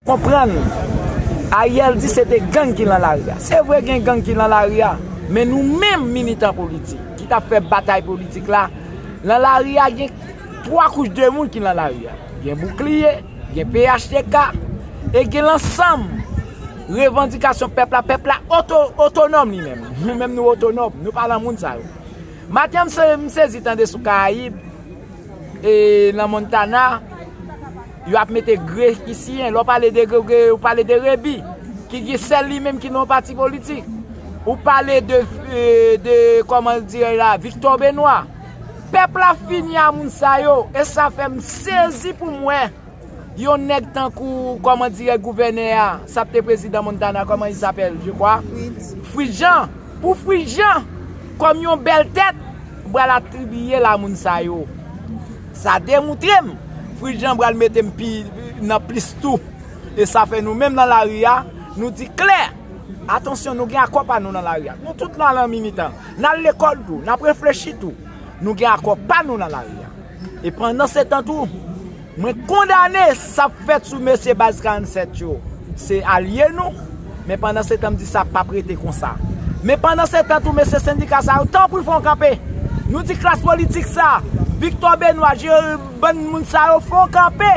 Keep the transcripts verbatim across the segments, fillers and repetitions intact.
Konprann, Ariel di se te gang ki lan lari a. Se vre gen gang ki lan lari a, men nou menm militan politik ki t ap fè batay politik la, lan lari a gen twa kouch de moun ki lan lari a. Gen Boukliye, gen P H T K, e gen lansanm revandikasyon pèp la. Pèp la oto, otonòm li menm. Nou menm nou otonòm, nou pa lan moun sa yo. Maten an m se-, m sezi tande sou Karayib, e nan Montana, yo ap mete gre ki siyen. Lè w pale de gre, gre, ou pale de Rebi, ki gen sèl li menm ki nan yon pati politik. Ou pale de, e, de, kòman dire la, Victor Benoît. Pèp la fini a moun sa yo, e sa fè m sezi pou m wè yon nèg tankou, kòman dire, gouvènè a, sa te prezidan Montana, comment il s'appelle, je crois? Fritz. Fritz Jean. Pou Fritz Jean, kòm yon bèl tèt, pral atribiye la moun sa yo. Sa demontre m, Fritz Jean pral mete m pi, nan plis tou. E sa fè nou menm nan lari a, nou di klè, atansyon, nou gen akò pa nou nan lari a. Nou tout la lan militan. N al lekòl tou, n ap reflechi tou. Nou gen akò pa nou nan lari a. E pandan se tan tou, mwen kondane sa ap fèt sou mesye baz karannsèt yo. Se alye nou, men pandan se tan m di sa p ap rete konsa. Men pandan se tan tou, mesye sendika sa yo, tanpri fè yon kanpe. Nou di klas politik sa, Victor Benoît, Jere, bann moun sa yo, fè yon kanpe.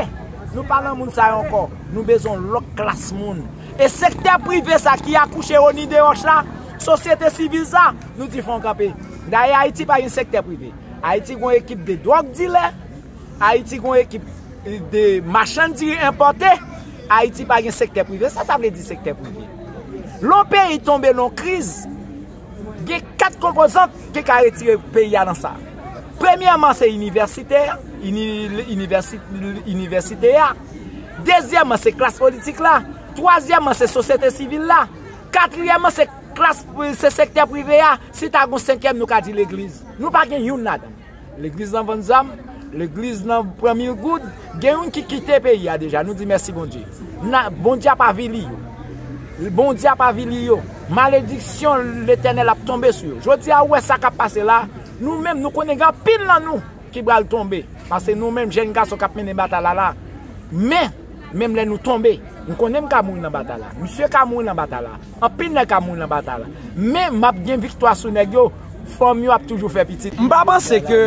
Nou pa nan moun sa yo ankò. Nou bezwen lòt klas moun. E sektè prive sa ki akouche Oni de Wòch la, sosyete sivil sa, nou di fè yon kanpe. Dayè, Ayiti pa gen sektè prive. Ayiti gon ekip de dwòg dilè, Ayiti gon ekip de machann diri enpòte, Ayiti pa gen sektè prive. Sa sa vle di sektè prive? Lè yon peyi tonbe nan kriz, gen kat konpozant ki ka retire peyi a nan sa. Premyèman, se inivèsitè, ini-, inivèsi-, inivèsite a. Dezyèmman, se klas politik la. Twazyèmman, se sosyete sivil la. Katriyèmman, se klas, se sektè prive a. Si ta gon senkyèm, nou ka di legliz. Nou pa gen youn ladan. Legliz nan vann zam, legliz nan pran mil goud, gen youn ki kite peyi a deja. Nou di mèsi Bondye. Na, Bondye ap avili yo. Bondye ap avili yo. Malediksyon Letènèl ap tonbe sou yo. Jodi a, ou wè sa k ap pase la, nou menm, nou konnen gen anpil nan nou ki pral tonbe. Paske nou menm, jèn gason k ap mennen batay la la. Men, menm lè nou tonbe, m konnen m ka mouri nan batay la. Misye ka mouri nan batay la. Anpil nèg ka mouri nan batay la. Men m ap gen viktwa sou nèg yo. Fanm yo ap toujou fè pitit. M pa panse ke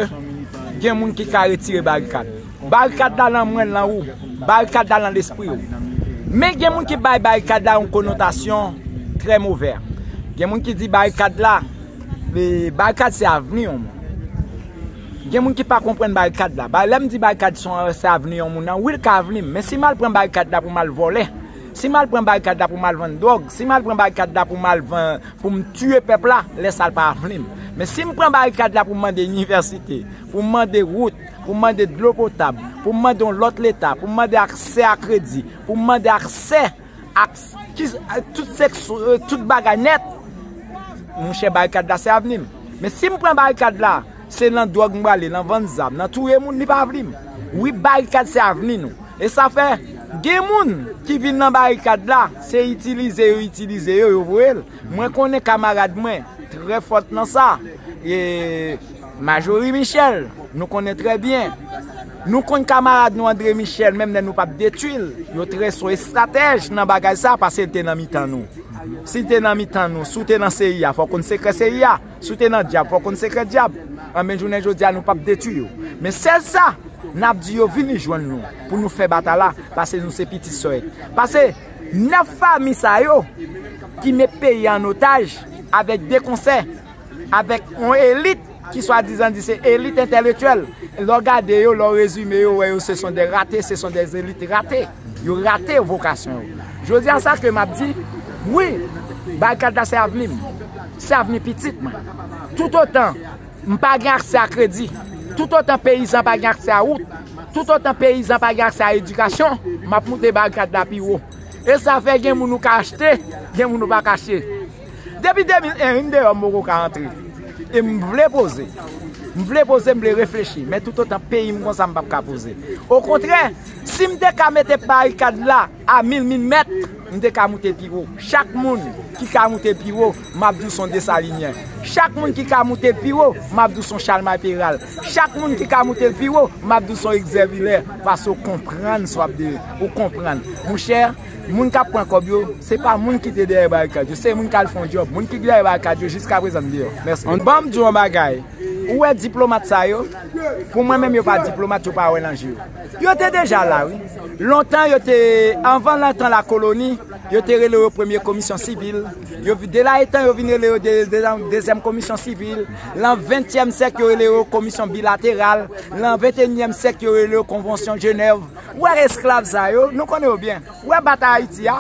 gen moun ki ka retire barikad. Barikad la nan mwen, nan ou. Barikad la nan lespri w. Men gen moun ki bay barikad la yon konotasyon trè movè. Gen moun ki di barikad la, e, barikad se avni yon moun. Gen moun ki pa konprann barikad la. Ba, lè m di barikad se, se avni yon moun nan, wi, l ka avni m. Men si m al pran barikad la pou m al vòlè, si m al pran barikad la pou m al vann dwòg, si m al pran barikad la pou m al vann, pou m tiye pèp la, lè sa l pa avni m. Men si m pran barikad la pou m mande inivèsite, pou m mande wout, pou m mande dlo potab, pou m mande yon lòt leta, pou m mande aksè a kredi, pou m mande aksè ak s-, ki, tout sèks, tout bagay nèt, monchè, barikad la se avni m. Men si m pran barikad la, se nan dwòg m prale, nan vann zam, nan touye moun, li pa avni m. Wi, barikad se avni nou. E sa fè, gen moun ki vin nan barikad la, se itilize yo, itilize yo, yo voye l. Mwen konnen kamarad mwen, trè fòt nan sa. E Majorie Michel, nou konnen trè byen. Nou konn kamarad nou André Michel, menm lè nou p ap detwi l, yo trese yon estratèj nan bagay sa, paske l te nan mitan nou. Si l te nan mitan nou, si w te nan C I A, fò w konn sekrè C I A. Si w te nan dyab, fò w konn sekrè dyab. Anben, jounen jodi a, nou p ap detwi yo. Men sèl sa, n ap di yo vini jwenn nou pou nou fè batay la, paske nou se pitit sòyèt. Paske nèf fanmi sa yo ki met peyi an otaj avèk de konsè, avèk yon elit ki swadizan di se elit entèlektyèl. Lè w gade yo, lè w rezime yo, w wè yo se son de rate, se son de elit rate. Yo rate vokasyon yo. Jodi a sa ke m ap di, wi, barikad la se avni m. Se avni pitit mwen. Toutotan m pa gen aksè a kredi, toutotan peyizan pa gen aksè a wout, toutotan peyizan pa gen aksè a edikasyon, m ap moute barikad la pi wo. E sa fè gen moun ou ka achte, gen moun ou pa ka achte. Depi de mil en, wi, m deyò, m poko ka antre. E m vle poze. M vle poze, m vle reflechi. Men toutotan peyi m konsa, m p ap ka poze. Okontrè, si m te ka mete barikad la a mil, mil mèt, M te ka moute pi wo. Chak moun ki ka moute pi wo, m ap di w s on Desalinyen. Chak moun ki ka moute l pi wo, m ap di w s on Chalmay Peral. Chak moun ki ka moute l pi wo, m ap di w s on Egzè Vilè. Paske w konprann sa w ap di, ou konprann. Monchè, moun k ap pran kòb yo, se pa moun ki te dèyè barikad yo, se moun k al fè yon djòb. Moun ki dèyè barikad yo, jiska prezan m deyò. Mèsi. Ban m di w yon bagay. Ou wè diplomat sa yo? Pou mwen menm, yo pa diplomat, yo pa wè nan je yo. Yo te deja la, wi. Lontan, yo te, anvan nan tan lakoloni, yo te rele yo premye komisyon sivil. Yo vi-, de la etan, yo vin rele yo de, de, dezyèm komisyon sivil. Lan ventyèm syèk, yo rele yo komisyon bilateral. Lan venteyinyèm syèk, yo rele yo konvansyon Jenèv. Ou wè esklav sa yo, nou konnen yo byen. Ou wè batay Ayiti a,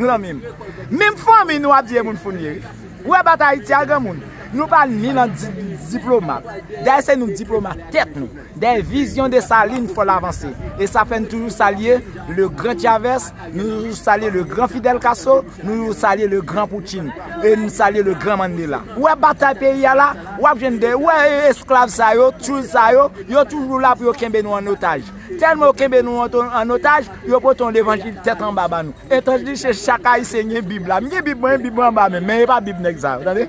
lanmen m. Menm fanmi nou ap di e moun foun ye, wi. Ou wè batay Ayiti a, granmoun. Nou pa ni lan di-, diplomat. Dayè, se nou diplomat tèt nou. Dèyè vizyon Desalin, fò l avanse. E sa fè n toujou salye le gran Chavez, nou toujou salye le gran Fidel Castro, nou toujou salye le gran Putin. E nou salye le gran Mandela. Ou wè batay peyi a la, w ap jwenn de, ou wè esklav sa yo, tchoul sa yo, yo toujou la pou yo kenbe nou an otaj. Tèlman yo kenbe nou an, an otaj, yo pote yon levanjil tèt anba ba nou. Etanjdi se chak Ayisyen gen Bib la. M gen Bib mwen, Bib mwen anba men, men e pa Bib nèg sa yo, tande?